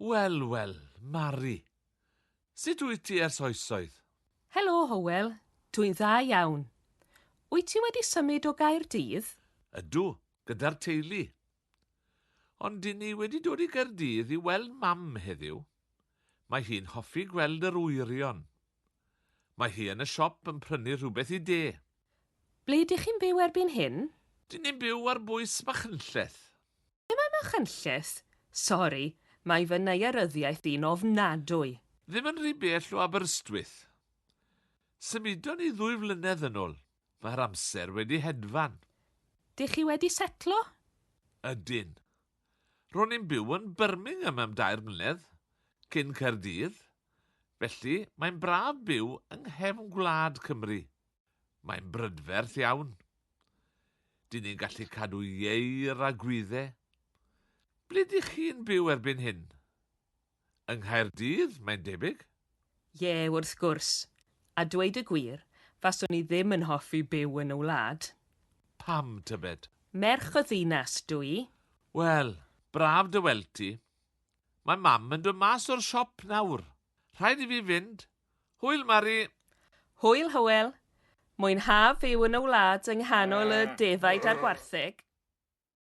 Wel, wel, Mari. Sut wyt ti ers oesoedd? Helo, Hywel. Dwi'n dda iawn. Wyt ti wedi symud o Gaerdydd? Ydw, gyda'r teulu. Ond dyn ni wedi dod i Gaerdydd i weld Mam heddiw. Mae hi'n hoffi gweld yr wyrion. Mae hi yn y siop yn prynu rhywbeth i de. Ble dych chi'n byw erbyn hyn? Dyn ni'n byw ar bwys Machynlleth. Ble mae Machynlleth? Sori, mae fy naearyddiaeth i'n ofnadwy. Ddim yn rhy bell o Aberystwyth. Symudon ni ddwy flynedd yn ôl. Mae'r amser wedi hedfan. Dych chi wedi setlo? Ydyn. Ro'n i'n byw yn Birmingham am dair mlynedd, cyn Caerdydd. Felly, mae'n braf byw yng nghefn gwlad Cymru. Mae'n brydferth iawn. Dyn ni'n gallu cadw ieir a gwydde. Ble dych chi'n byw erbyn hyn? Yng Nghaerdydd, mae'n debyg? Ie, wrth gwrs. A dweud y gwir, faswn i ddim yn hoffi byw yn y wlad. Pam, tybed? Merch o ddinas dw i. Wel, braf dy weld ti. Mae Mam yn dod mas o'r siop nawr. Rhaid i fi fynd. Hwyl, Mari! Hwyl, Hywel. Mwynha fyw yn y wlad yng nghanol y defaid a'r gwartheg.